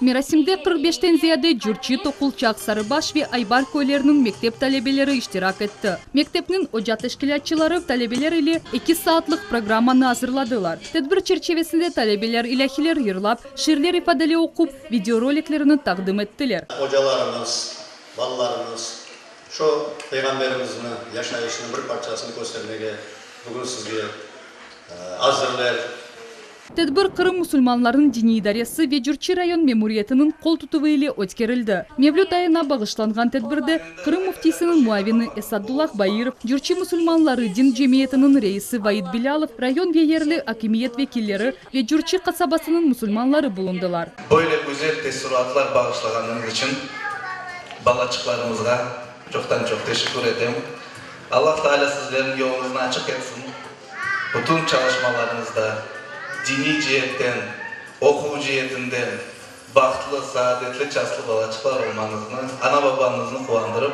Merasimde 45-ten ziyade Cürçi, Toqulçaq, Sarıbaş ve Aybar köyleriniñ mektep talebeleri iştirak etti. Mektepniñ oca teşkilâtçıları talebeler ile eki saatlıq programmanı azırladılar. Tedbir çerçivesinde talebeler ilâhiler yırlap, şiirler ifadeli oqup, videoroliklerini taqdim ettiler. Ocalarımız, balalarımız şu Peyğamberimizni yaşayışınıñ bir parçasını köstermege bugün sizge azırler. Tedbir Qırım musulmanlarınıñ diniy idaresi ve Cürçi rayon memuriyetiniñ qol tutuvı ile ötkerildi. Mevlüt ayına bağışlanğan tedbirde Qırım Müftisiniñ muavini Esadullah Bairov, Cürçi musulmanları din cemiyetiniñ reisi Vaid Bilâlov, rayon ve yerli akimiyet vekilleri ve Cürçi qasabasınıñ musulmanları bulundılar. Böyle güzel teessuratlar bağışlağanıñız içün balaçıqlarımızğa çoqtan-çoq teşekkür etem. Allah Taalâ sizlerniñ yoluñıznı açıq etsin. Bütün çalışmalarıñızda diniy ceetten, oquv ceetinden bahtlı, saadetli, çastlı balaçıqlar olmañıznı, ana-babañıznı quvandırıp,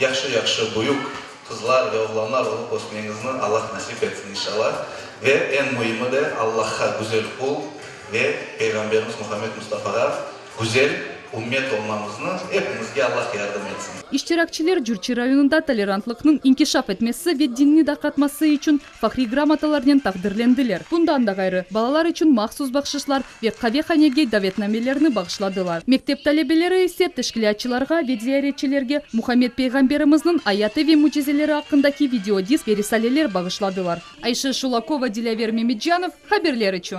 yahşı-yahşı büyük qızlar ve oğlanlar olıp ösmeñizni Allah nasip etsin inşallah. Ve eñ müimi de Allahqa güzel qul ve Peyğamberimiz Muhammed Mustafağa güzel ümmet olmamıznı epimizge Allah yardım etsin. İştirakçiler Cürçi rayonında tolerantlıqnıñ inkişaf etmesi ve dinni darqatması içün fahriy gramotalarnen taqdirlendiler. Bundan da ğayrı, balalar içün mahsus bahşışlar ve qavehanege davetnamelerni bağışladılar. Mektep talebeleri ise teşkilâtçılarğa ve ziyaretçilerge Muhammed Peyğamberimizniñ ayatı ve mücizeleri aqqındaki videodisk ve risaleler bağışladılar. Ayşe Şulakova, Dilâver Memetcanov, haberler içün.